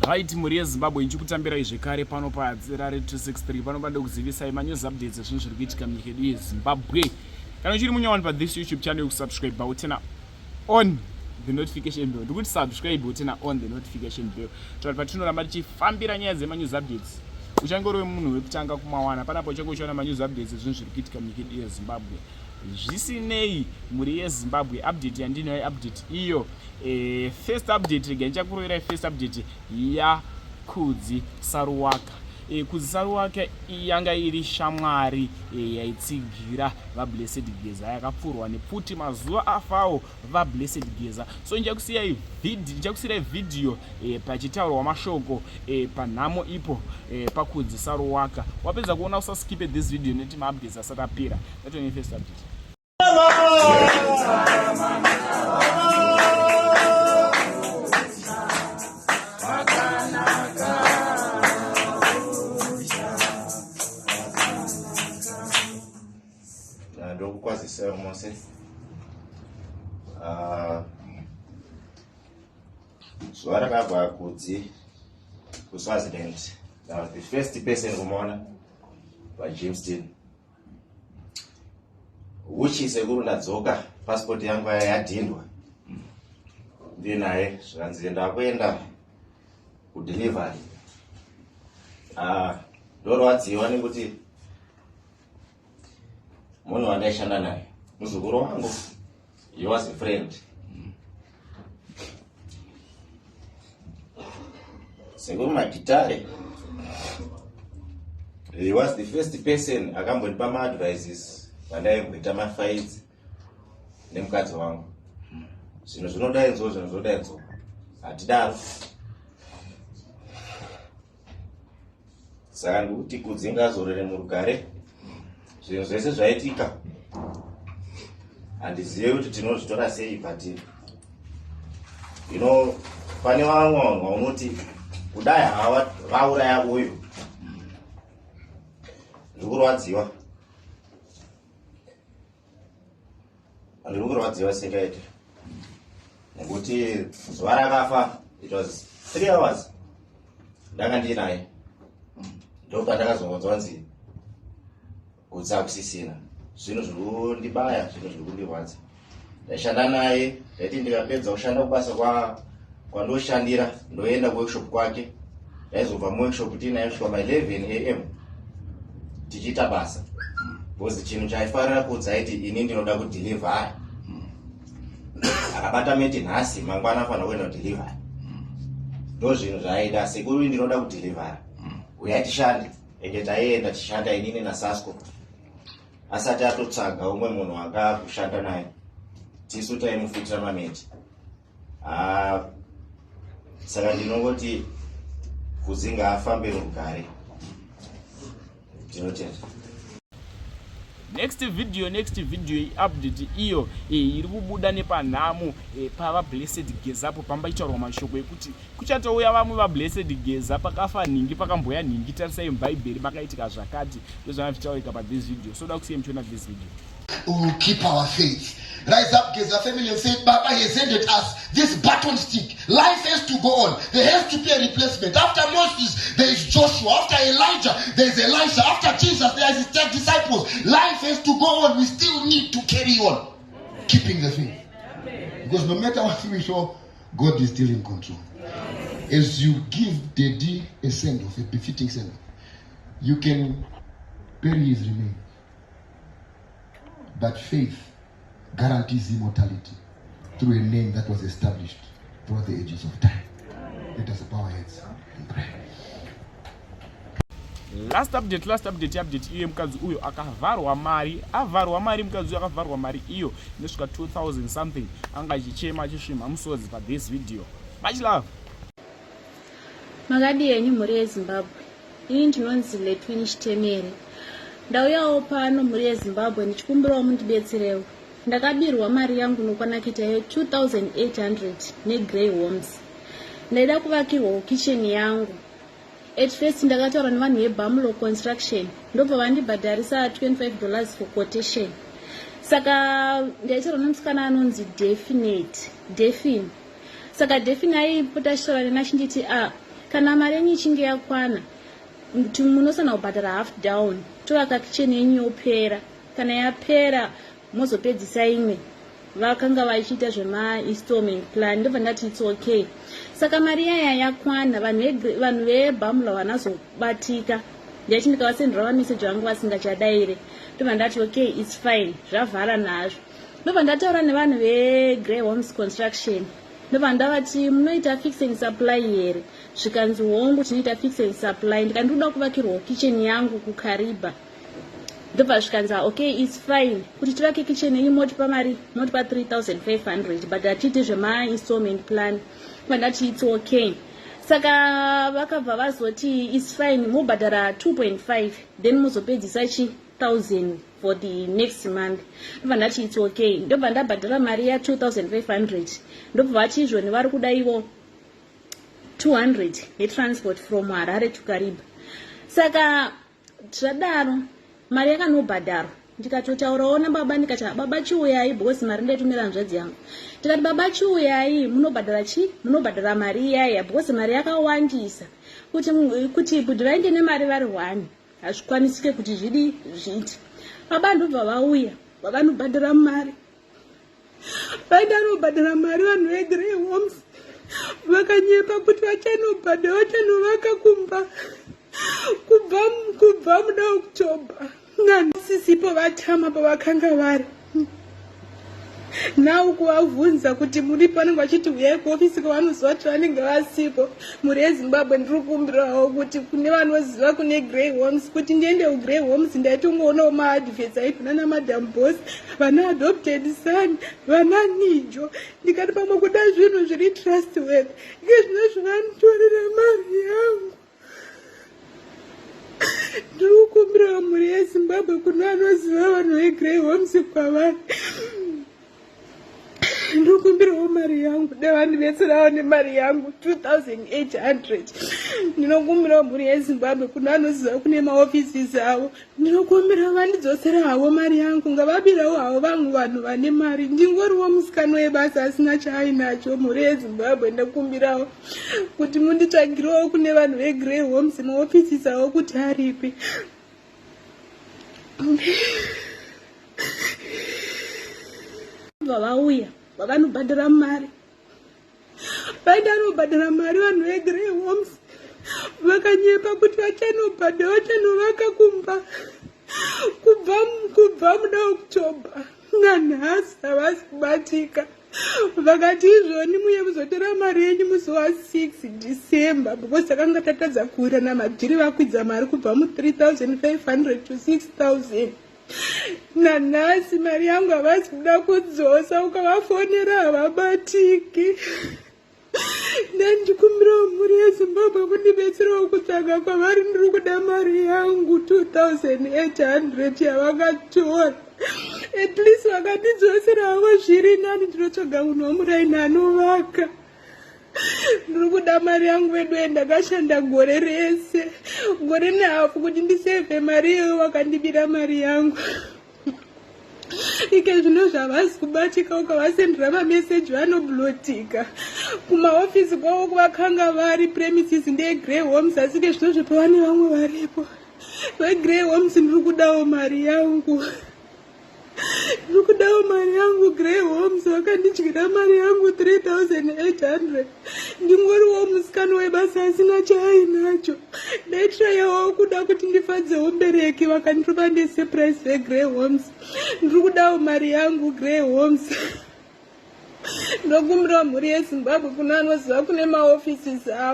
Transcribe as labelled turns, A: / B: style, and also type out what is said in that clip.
A: Right, mhuri yeZimbabwe, ndichikutambirai zvekare pano paHadzirare 263. Pano panoda kuzivisai manews updates ezvinhu zviri kuitika munyika yedu yeZimbabwe. Kana uchiri munyowani pathis YouTube channel, kusubscribe, uturn on the notification bell. Ndikuti subscribe, uturn on the notification bell, tauri patinoramba tichifambira nyaya dzemanews updates, uchange uri munhu wekutanga kumawana. Panapo uchange uchiona manews updates ezvinhu zviri kuitika munyika yedu yeZimbabwe. Zvisinei, mhuri yeZimbabwe, update yandinayo, update iyo, first update, rega ndichakuroverai first update yaKudzi Saruwaka. Kudzi Saruwaka yanga iri shamwari yaitsigira vaBlessed Geza, yakapfurwa nepfuti mazuva afawo vaBlessed Geza. So ndichakusiyirai vhidhiyo pachitaurwa mashoko panhamo ipo paKudzi Saruwaka. Wapedza kuona, usaskipe this video nekuti maupdates asati apera. Ndatone first update.
B: Ndokukwazisai mose. Zuva rakabva Kudzi kuSwaziland, I was the first person kumuona paJameston. Uchi sekuru, ndadzoka, passport yangu aya yadhindwa, ndinaye. Zvikanzi ndakuenda kudelivery. Ah, ndorwadziwa nekuti munhu wandaishanda naye muzukuru wangu. He was a friend. Sekuru Magitare, he was the first person akambondipa maadvices pandaimboita mafights nemukadzi wangu. Zvinhu zvinodaidzwa, zvinhu zvinodaidzwa, hatidaro. Saka ndikuti Kudzi ngazorore murugare. Zvinhu zvese zvaitika, handizive kuti tinozvitora sei, but pane vamwe vanhu vaunoti kudai hava vauraya uyu. Ndiri kurwadziwa, ndiri kurwadziwa singaiti, nekuti zuva rakafa it was 3 hours ndanga ndinaye. Ndopandakazongonzwa nzi Kudzi hakusisina. Zvinhu zviri kundibaya, zvinhu zviri kundirwadza. Ndaishanda naye, ndaiti ndikapedza kushanda kubasa kwandoshandira, ndoenda kuworkshop kwake. Ndaizobva muworkshop tiinaye kusvika ma11 am tichiita basa, because chinhu chaifarira Kudzi, aiti, "Ini ndinoda kudhilivhara." Akabata meti nhasi, mangwana afanira kuenda kudhilivhara. Ndo zvinhu zvaaida. "Sekuru, ndinoda kudhilivhara, uyai tishande." Ende taienda tichishanda inini naSasco. Asati atotsvaga umwe munhu akakushanda naye, tisu taimufitira mameti. Ah, saka ndinongoti Kudzi ngaafambe rugare. Ndinotenda.
A: Next video, next video, iupdate iyo iri kubuda nepanhamo pava Blessed Gezapo, pamba ichaurwa mashoko ekuti kuchatouya vamwe vaBlessed Geza. Pakafa nhingi, pakamboya nhingi, tarisai mubhaibheri makaitika zvakati. Ndozvanga zvichitaurika pathis video. So da kusiye muchiona this video.
C: We will keep our faith. Rise up, Geza family, and say, "Baba has handed us this baton stick. Life has to go on. There has to be a replacement. After Moses, there is Joshua. After Elijah, there is Elisha. After Jesus, there is his 10 disciples. Life has to go on. We still need to carry on, keeping the faith. Because no matter what we show, God is still in control. As you give Daddy a send off, a befitting send off, you can bury his remains. But faith guarantees immortality through a name that was established throughout the ages of time. Let us bow our heads and pray.
A: Last update, last update, update iyo, mukadzi uyo akavharwa mari, avharwa mari. Mukadzi uyo akavharwa mari iyo inosvika 2000 something. Anga achichema, achisvimha musodzi pathis video. Much love.
D: Makadi henyu, mhuri yeZimbabwe? Ini ndinonzi Letwini Chitemere. Ndauyawo pano, mhuri yeZimbabwe, ndichikumbirawo mundibetserewo. Ndakabirwa mari yangu inokwana kuita ye2800 neGrey Homes. Ndaida kuvakirwawo kicheni yangu. At first ndakataura nevanhu veBamlo Construction, ndobva vandibhadharisa $25 for quotation. Saka ndaitaura nemusikana anonzi Definate Defin. Saka Defin aipota achitaura neni achinditi, "A ah, Kana mari yenyu ichinge yakwana, munosana kubhadhara half down, tovaka kitchen yenyu yopera. Kana yapera, mozopedzisa imwe. Vakanga vachiita zvemainstallment plan. Ndobva ndati it's okay. Saka mari yaya yakwana, vanhu vebhamula vanazobatika. Ndaiti ndikavasendera mameseji vangu vasingachadaire. Ndobva ndati okay, it's fine, zvavhara nazvo. Ndobva ndataura nevanhu veGrey Homes Construction. Ndobva ndavati, "Munoita fix and supply here?" Zvikanzi, "Hongu, tinoita fix and supply." Ndikati, "Ndikuda kuvakirwawo kitchen yangu kuKariba." Ndobva zvikanzi, "Okay, it's fine. Kuti tivake kitchen yenyu motipa mari, motipa 3500, but hatiiti zvemainstallment plan." Ndobva ndati it's okay. Saka vakabva vazoti it's fine, mobhadhara 2.5, then muzopedzisa chi 1000 for the next month. Ndobva ndati it's okay. Ndobva ndabhadhara mari ya2500. Ndobva vati izvoni vari kuda ivo 200 yetransport from Harare to Kariba. Saka zvadaro mari yakanobhadharwa. Ndikatotaurawo nababa, ndikati, "Baba, chiuyai," because mari ndaitumira hanzvadzi yangu. Ndikati, "Baba, chiuyai munobhadhara chi munobhadhara mari iyaya, because mari yakawandisa kuti bhudhi vaende nemari vari one, hazvikwanisike kuti zvidi zviiti." Baba ndobva vauya, vakanobhadhara mari.
E: Vaida nobhadhara mari. Vanhu veGrey Homes vakanyepa kuti vachanobhadhara, vachanovaka kumba kubva muna October. Nasisipo, vatama pavakanga vari. Nhau kuvabvunza kuti muri, vanenge vachiti uyai kuofisi kwavanoziva kuti vanenge vasipo. Mhuri yeZimbabwe, ndiri kukumbirawo kuti kune vanoziva kune Grey Homes, kuti ndiende kuGrey Homes. Ndaitongoonawo maadverts aibva nana Madam Boss, vana Adopted Son, vana Nijo. Ndikati pamwe kuda zvinhu zviri trustworthy. Ike zvino zvavanitorera mari yangu. Ndiri kukumbirawo mhuri yeZimbabwe, kune vanoziva vanhu veGrey Homes kwavari, ndiri kukumbirawo mari yangu. Devandibetserawo nemari yangu 2800. Ndinokumbirawo mhuri yeZimbabwe, kune vanoziva kune maoffices avo, ndinokumbira vandidzosera havo mari yangu. Ngavabirawo havo vamwe vanhu vane mari. Ndingoriwo musikana webasa asina chaainacho. Mhuri yeZimbabwe, ndakumbirawo kuti munditsvagirewo kune vanhu veGrey Homes, maoffices avo kuti aripi.
D: Bva vauya, vakanobhadhara mari.
E: Vaida nobhadhara mari. Vanhu veGrey Homes vakanyepa kuti vachanobhadhara, vachanovaka kumba kubva muna October. Nanhasi havasi kubatika. Vakati izvoni muye muzotora mari yenyu musi wa6 December, because takanga tatadza kuwirana madhiri. Vakwidza mari kubva mu3500 to 6000. Nanhasi mari yangu havasi kuda kudzosa. Ukavafonera havabatiki. Ndandikumbirawo mhuri yeZimbabwe kundibetserawo kutsvaga kwavari. Ndiri kuda mari yangu 2800 yavakatora. At least vakandidzosera havo zviri nani, ndinotsvaga munhu wamuraini anovaka. Ndiri kuda mari yangu vedu. Ndakashanda gore rese, gore nehafu, kuti ndisevhe mari iyoyo. Vakandibira mari yangu. Ike zvino zvavasi kubatika. Ukavasendera mameseji vanoblotika. Kumaofisi kwavo vakanga vari, premises ndeeGrey Homes, asi ke zvino zvepava nevamwe varipo veGrey Homes. Ndiri kudawo mari yangu, ndiri kudawo mari yangu. Grey Homes vakandidyira mari yangu 3800. Ndingoriwo musikana webasa asina chaainacho. Ndaitrayawo kuda kuti ndifadzewo mubereki, vakandirova nesurprise veGrey Homes. Ndiri kudawo mari yangu, Grey Homes. Ndokumbira mhuri yeZimbabwe, kune anoziva kune maoffices avo.